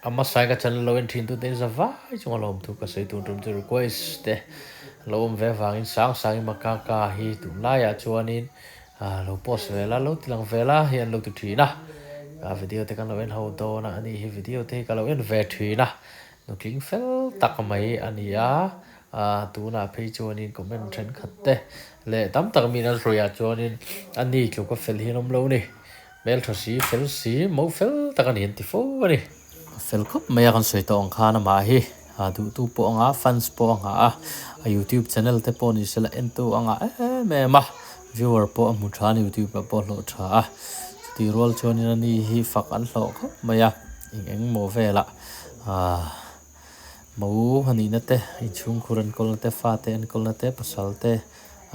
A hmasa in ka channel lo en thin tute in za vai chunga lawm thu ka sawi tun tum chu request te lo awm ve avangin sang sang in makaka hi tunlaiah chuanin lo post ve la lo ti lang ve la hi an lo ti thin a ka video te kan lo en ho dawn a ani hi video te hi ka lo en ve thin a nutling fel tak mai a ni a tunah phei chuanin comment thenkhat te leh tam tak mi an hruaiah chuanin ani tluka fel hi an awm lo a ni. Hmeltha si, fel si, mo fel tak a ni an ti fo a ni. A fel khawp mai a kan sawi tawh ang khan amah hi duhtu pawh a ngah a, fans pawh a ngah a, a youtube channel te pawh ni sela entu a ngah em em a, viewer pawh a hmu tha a ni youtube ah pawh a hlawh tha a, chutih rual chuanin ani hi fak an hlawh khawp mai a, eng eng maw velah ahh mo a nihna te, inchhungkhur enkawlna te, fate enkawlna te, pasal te.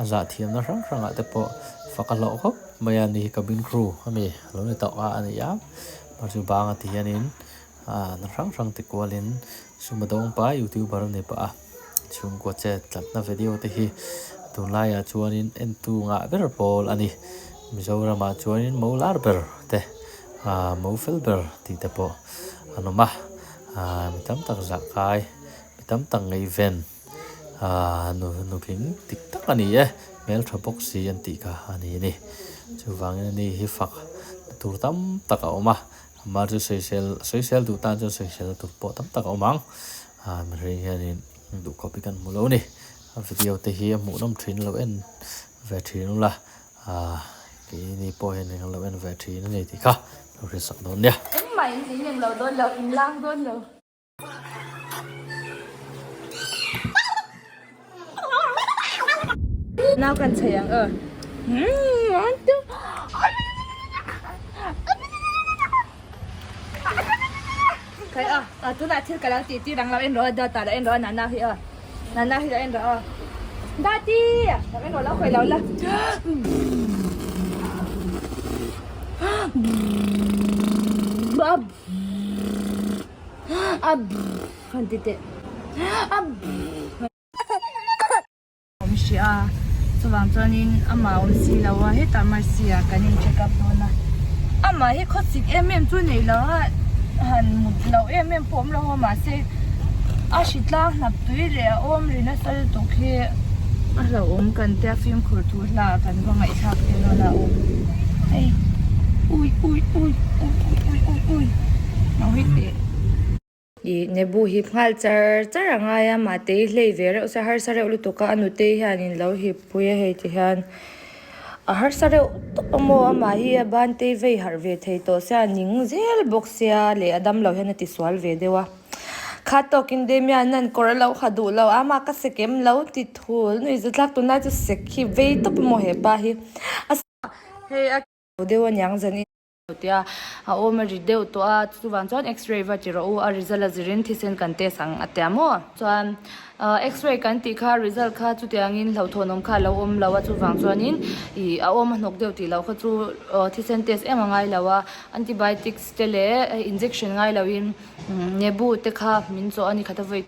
A zah thiamna hrang hrangah te pawh fak a hlauh khawp mai a ni cabin crew ami lo ni tawh a a ni a hma chu banga ti hianin ah na hrang hrang ti kualin suma dawng pa youtuber a ni pah a chhungkua chet tlatna video te hi tunlaiah chuanin entu ngah ber pawl a ni Mizoramah chuanin mo lar ber te ah mo fel ber tih te pawh an awm a ah mi tam tak zah kai mi tam tak ngaihven. Aaa nu nutling dik tak a ni e, hmeltha bawk si an tih kha a ni a ni. Chuvangin ani hi fak na tur tam tak a awm a, amah chu sawisel sawisel duh tan chuan sawisel na tur pawh tam tak a awm ang. Aaa mihring hianin duhkhawp hi kan hmu lo a ni. A video te hi a hmuhnawm thin lo en ve thin ula, aaa keini pawh hian kan lo en ve thin a ni tih kha lo hriatsak dawn nia. Engmah in in englo dawn lo, in lang dawn lo. Nau kan chei ang aw. Khai a, a tunah thil ka lo tih tir ang lo en rawh a, data lo en rawh a nana hi aw. Nana hi lo en rawh aw. Dati! Lo en rawh lo khawih lo la. Han ti teh awm hrih a chuvang chuanin amah awm si lo a hetah mercy ah kan in check up dawn a amah hi khawsik em em chu nei lo a han mut loh em em pawh awm lo a mahse a hritlang hnap tui leh a awm ri nasa lutuk hi a hlauhawm kan tia fimkhur thu hla kan va ngaihthlak te dawn a awm hei ui ui ui ui ui ui ui ui teh. Ih nebu hip nghal char char a ngai a mahte i hlei ve reuh se harsa reuh lutuk a a nute hianin lo hip pui a hei ti hian a harsa reuh tawp a maw amah hi a ban te vei harh ve thei tawh sia a ning zel bawk sia leh a damlo hian a ti sual ve deuh a kha tawkin Damian an kawr a lo ha duh lo a amah ka sekem lo ti thul nuih zathlak tunlai chu sek hi vei tawp a maw hepa hi a hei a deuh aniang zan in. Tia a awm a ri deuh tawh a, chuvang chuan x-ray va ti rawh u, a result a zirin thisen kan test ang a tia maw? Chuan x-ray kan tih kha result kha chutiangin hlauhthawnawm kha a lo awm lo a, chuvang chuanin ih a awm a hnawk deuh tih loh kha chu thisen test em a ngai lo a, antibiotics te leh injection ngai loin nebu te kha min chawh a ni khat a vawi.